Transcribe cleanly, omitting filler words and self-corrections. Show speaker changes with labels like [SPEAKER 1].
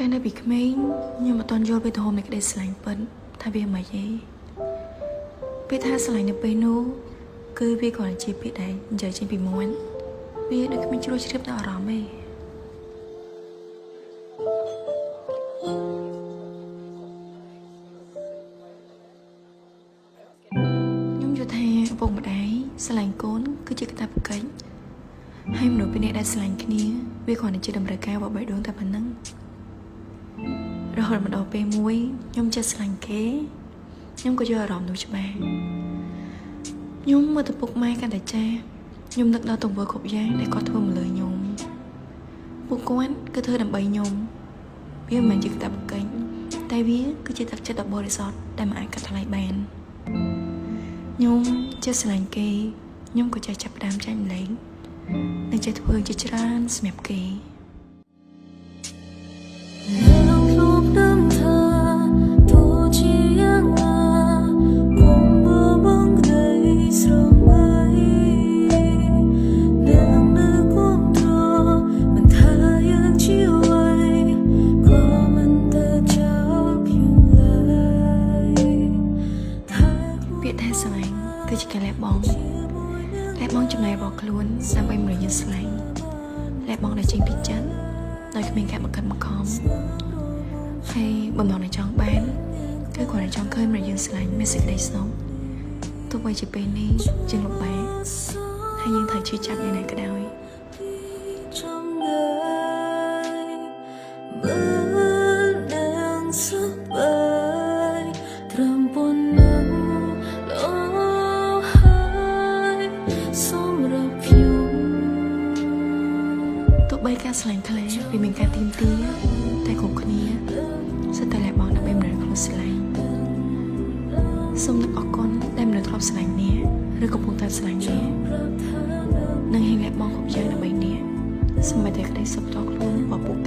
[SPEAKER 1] កាលនៅពីក្មេងខ្ញុំមិនទាន់យល់ពីទំហំនៃក្តីស្រឡាញ់ពិតថាវាមិនទេពេលថាស្រឡាញ់នៅពេលនោះគឺវាគ្រាន់តែជាពាក្យដែលនិយាយចេញពីមាត់វាដូចគ្មានជ្រួលជ្រាបដល់អារម្មណ៍ទេខ្ញុំយល់ថាឪពុកម្ដាយស្រឡាញ់កូនគឺជាកាតព្វកិច្ចហើយមនុស្សពីរនាក់ដែលស្រឡាញ់គ្នាវាគ្រាន់តែជាតម្រូវការរបស់បេះដូងតែប៉ុណ្ណឹងរហូតមកដល់ពេលមួយខ្ញុំចេះស្រឡាញ់គេខ្ញុំក៏យល់អារម្មណ៍នោះច្បាស់ខ្ញុំមើលទៅពុកម៉ែកាន់តែចាស់ខ្ញុំនឹកដល់ទង្វើគ្រប់យ៉ាងដែលគាត់ធ្វើមកលើខ្ញុំពួកគាត់គឺធ្វើដើម្បីខ្ញុំវាមិនមែនជាកាតព្វកិច្ចតែវាគឺជាទឹកចិត្តដ៏បរិសុទ្ធដែលមិនអាចកាត់ថ្លៃបានខ្ញុំចេះស្រឡាញ់គេខ្ញុំក៏ចេះចាប់ផ្ដើមចែកម្លែកនិងចេះធ្វើជាច្រើនសម្រាប់គេ
[SPEAKER 2] នឹងធ្លាប់ដឹងថាទោះជាយ៉ាងណាគុំមើលបងក្តីស្រមៃនឹងនៅគុំទ្រមិនថាយើងជាអ្វីក៏មិនទៅចោលខ្ញុំឡើយថា
[SPEAKER 1] ពាក្យថាស្រឡាញ់គឺជាការលះបង់លះបង់ចំណែករបស់ខ្លួនដើម្បីមនុស្សយើងស្រឡាញ់លះបង់ដែលចេញពីចិត្តដោយគ្មានការបង្ខិតបង្ខំហើយបំណងដែលចង់បានគឺគ្រាន់តែចង់ឃើញមនុស្សយើងស្រឡាញ់មានសេចក្តីសុខទោះបីជាពេលនេះយើងលំបាកហើយយើងត្រូវឈឺចាប់យ៉ាងណាក៏ដោយ
[SPEAKER 2] ចម្ងាយមើលនឹងសប្បាយត្រឹមប៉ុណ្ណឹងល្អហើយសម្រាប់ខ្ញុំ
[SPEAKER 1] ទោះបីការស្រឡាញ់ខ្លះវាមានការទាមទារតែគ្រប់គ្នាសុទ្ធតែលះបង់ដើម្បីមនុស្សខ្លួនស្រឡាញ់សូមនឹកអរគុណដែលមនុស្សធ្លាប់ស្រឡាញ់អ្នកឬកំពុងតែស្រឡាញ់អ្នកនិងហ៊ានលះបង់គ្រប់យ៉ាងដើម្បីអ្នកសូម្បីតែក្តីសុខផ្ទាល់ខ្លួនរបស់ពួកគេ